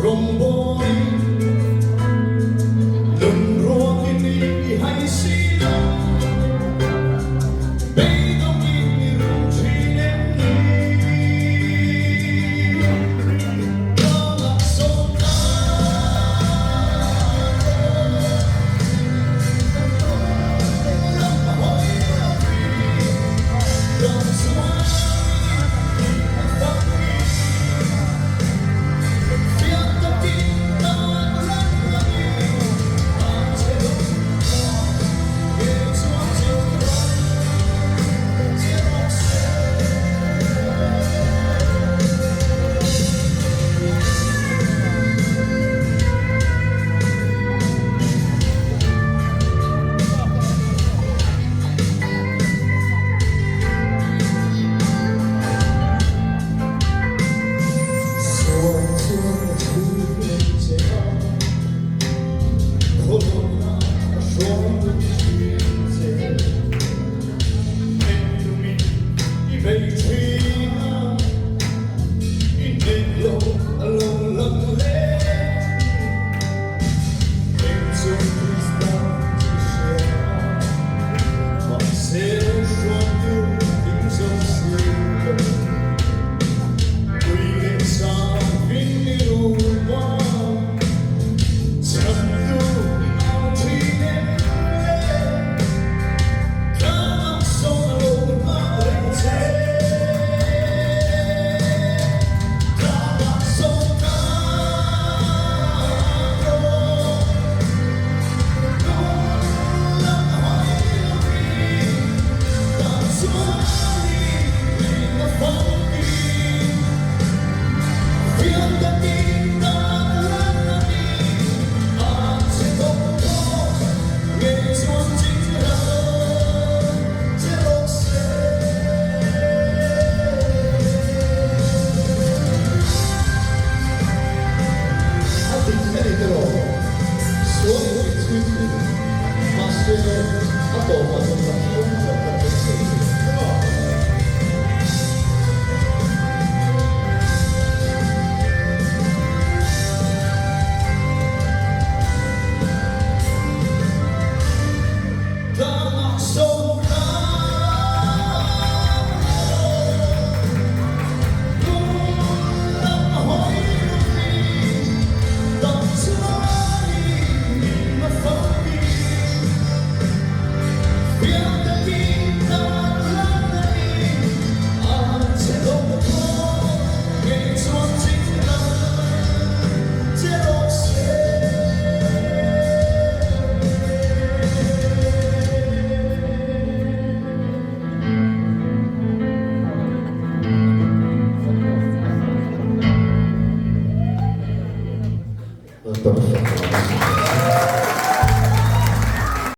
Rawngbawlin Lungruakin i hai si lo Beidawngin i rum thin em ni Tlangah sawm ta rawh Lam hawi lovin Dam chuanin a fangin Fiah takin tan ran langin a che lung nge chuan chin ram che rawh se. Sual chuan a chhui reng che a, khawlawmna a hruai thin che. Eng tumin i bei thin a, i hneh lo a lo lang hle. Eng chu Krista i hria a, mahse hruaitu ding zo si lo. Tui leh sang vin i rum a, chhantu i au thin em le? Tlangah sawn a lo nghak reng che. Tlangah sawn tlang rawh, lung lam hawi lovin, tah chuanin hlim a famkim. Fiah takin tan ran a ni, a che tawp tawp nge chuan chin ram che rawh se. A dik a ni tiraw? Sual in min chhui thin, mahse a tawpah chuan Pathian chuan kan beisei thin tiraw? Tlangah sawm ram rawh, lung lam hawi lovin, dam chuanin min a famkim. Fiah takin tan ran a ni, a che lo tawp, nge chuan chin ram che rawh se.